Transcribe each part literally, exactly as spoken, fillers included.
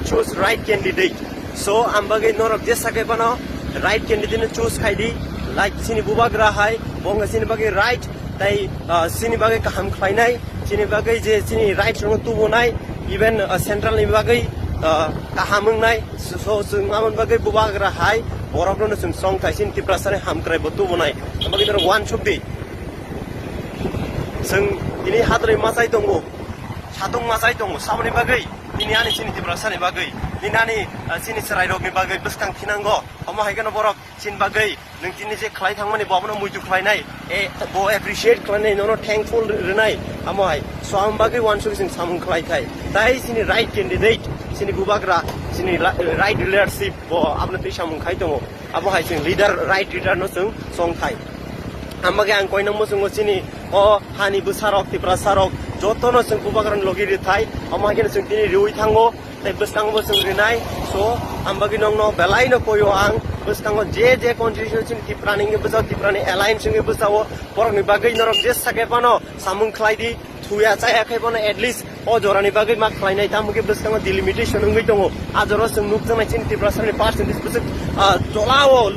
Choose right candidate. So, ang bagwi norok jesa khe phano right candidate no choose khai di. Like, chini bubagra hai, bo wngkha chini bagwi right, tai, ah, chini bagwi kaham khlainai, chini bagwi je chini right rokno tubunai, even, ah, central ni bagwi, ah, kaham wngnai. So, so, chwng aboni bagwi bubagra hai, borokno chwng song thai chini Tiprasa ni hamkrai bo tubunai. Ang bagwi norok uansuk di. Chwng tini hadroi machai tongo, satung machai tongo, saboni bagwi, tini ani chini Tiprasa ni bagwi, tini ani, ah, chini chwrai rokni bagwi bwskang thinango. Omo hai kheno borok chini bagwi nwng tini je khlai thangmani bo abono muitu khlainai, e, bo appreciate khlainai, nono thankful rwnai, amo hai. So, ang bagwi uansuk chwng samung khlai thai. Tai chini right candidate, chini bubagra, chini la-, right leadership bo abono twi samung khai tongo. Abo hai chwng leader, right leader no chwng song thai. Ang bagwi ang koinang muchungo chini o hani bwsarok, Tiprasarok, jotono chwng bubagrani logi rithai, omo hai kheno chwng tini riui thango, tei bwskango bo chwng rinai. So, ang bagwi nongno belaino koio ang, bwskango je je constituency chini Tiprani wngwi bwsao, Tiprani alliance wngwi bwsao, borokni bagwi norok jesa khe phano samung khlai di, thuya chaya khe bono at least o jorani bagwi ma khlainai, tamo khe bwskango delimitation wngwi tongo. A jorao chwng nukjaknai chini Tiprasani percentage bwswk, ah, jolao,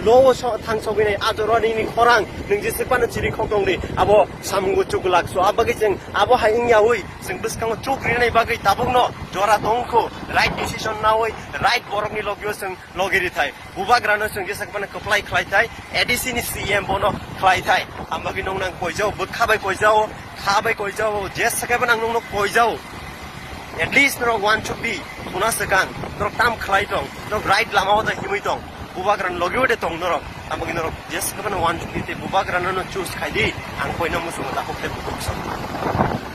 low-o so-, thang sogwinai. A jorao nini khorang nwng jesa phano chiri khok tong di, abo samungo chuklak. So, a bagwi chwng abo hai wngyaui chwng bwskango chuk rinai bagwi tabukno jora tongkho, right decision naui, right borokni logio chwng logi rithai. Bubagrano chwng jesa phano kwplai khlai thai, A D C ni C M bono khlai thai. Ang bagwi nong nang koijao, bwkha bai koijao, kha bai koijao, jesa khe phano ang nongno koijao. At least norok uansuk di, khuna swkang, norok tam khlai tong, norok right lama o da himwi tong. Bubagrano logi o de tong norok. Ang bagwi norok jesa khe phano uansuk di, tei bubagrano no choose khai di, ang koina muchungo takhuk tei bukhuk sam.